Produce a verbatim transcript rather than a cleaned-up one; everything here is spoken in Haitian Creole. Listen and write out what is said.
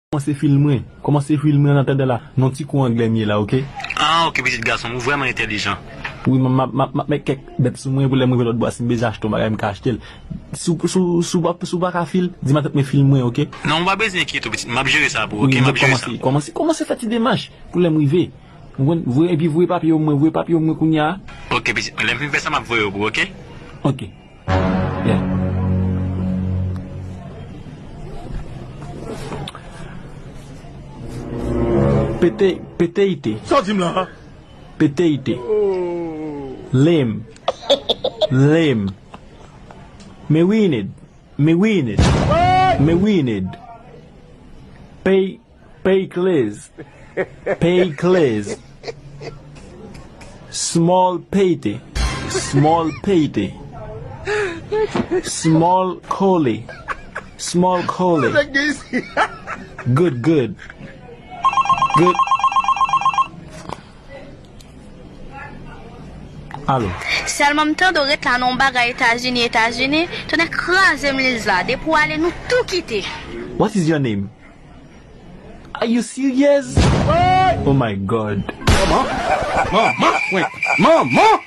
Kòmanse filme, kòmanse filme an atandan la. Non, ti kou anglè m ye la, oke? Ah, oke, pitit gason m, ou vrèman entèlijan. Wi, m ap, m ap, m ap met kèk bèt sou mwen pou lè m rive lòt bò a, si m bezwen achte yon bagay, m ka achte l. Si w, si w, si w pa, si w pa ka fil, di matant mwen fil mwen, oke? Non, ou pa bezwen enkyete w, pitit, m ap jere sa pou ou, oke? M ap jere sa. Kòmanse, kòmanse, kòmanse fè ti demach pou lè m rive. Ou konprann? Voye, epi voye papye yo mwen, voye papye yo mwen kounye a. Oke, pitit mwen, lè m fin fè sa, m ap voye yo pou ou, oke? Oke. Yeah. Pete, peteite. Sa w di m la? Peteite. Lame. Lame. Me winid. Me winid. Me winid. Pay, pay clez. Pay clez. Small pete. Small pete. Small coli. Small coli. Good, good. Good. Alo. Sèlman m tande w ret la nan yon bagay Etazini, Etazini. Tonnè kraze m Lil Zla. Depi w ale, nou tou kite. What is your name? Are you serious? Oh my God. Manman! Manman! Manman!